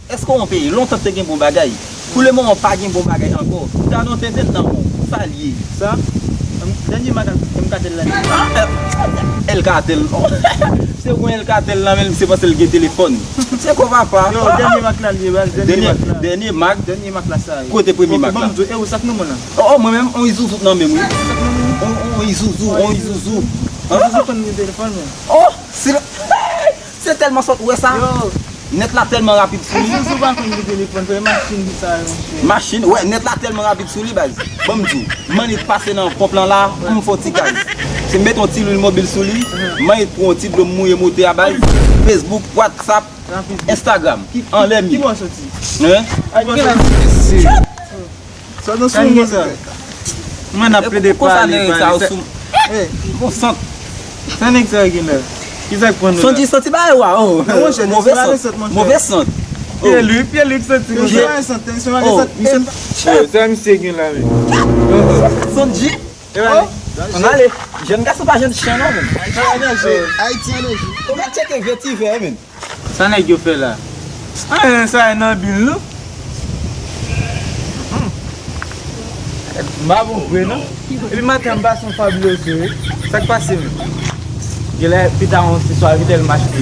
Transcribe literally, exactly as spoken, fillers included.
Èske w yon peyi? Lontan te gen bon bagay. Pou le moman, pa gen bon bagay ankò. Gadon tenten nan men w. Sa l ye? Sa? M, dènye mak M Katèl la. Ah, El Katèl. Se yon El Katèl nan men l, misye panse l gen telefòn. Se kwa papa? Yo, dènye mak la l ye, baz. Dènye mak la. Dènye mak. Dènye mak la sa ye. Kote premye mak la? Ban m di w, e ou sa k nan men w la? Oh, oh, mwen menm, on Isuzu nan men m, wi. Sa k nan men w? On, on Isuzu, on Isuzu. Isuzu konn gen telefòn, men. Oh, se, se tèlman sòt, ou wè sa? Yo. Nèt la tèlman rapid sou li. Isuzu pa konn gen telefòn, frè, machin sa yo, monchè. Machin, wè, nèt la tèlman rapid sou li, baz. Ban m di w, mannik pase nan ponp lan la, m fè yon ti gaz. Se m mete yon ti lwil mobil sou li, mannik pran yon ti dlo m mouye motè a, baz. Facebook, WhatsApp, Instagram, anlè m ye. Ki bò w soti? Hein? Ki bò w soti? Sòt nan sou konsa. Mwen ap plede pale, pale. Sa yo sou. Bon sant. Sa nèg sa yo gen la? Kisa k pran nou la? Santi, santi bagay wa, oh. Move sant, move sant. Pye Luc, pye Luc santi konsa. Pye Luc santi. Oh, sa misye gen la, men. Santi. Ann ale. Jèn gason pa jèn chen non, men. Ayiti an danje. Ou mèt tcheke vetivè, men. Sa nèg yo fè la? Anyen sa e nan bil nou. Hmm. M pa bon vre non. Epi maten m pase yon Fabuloso wi. Sa k pase menm? Genlè pita yon ti swa vit el mache.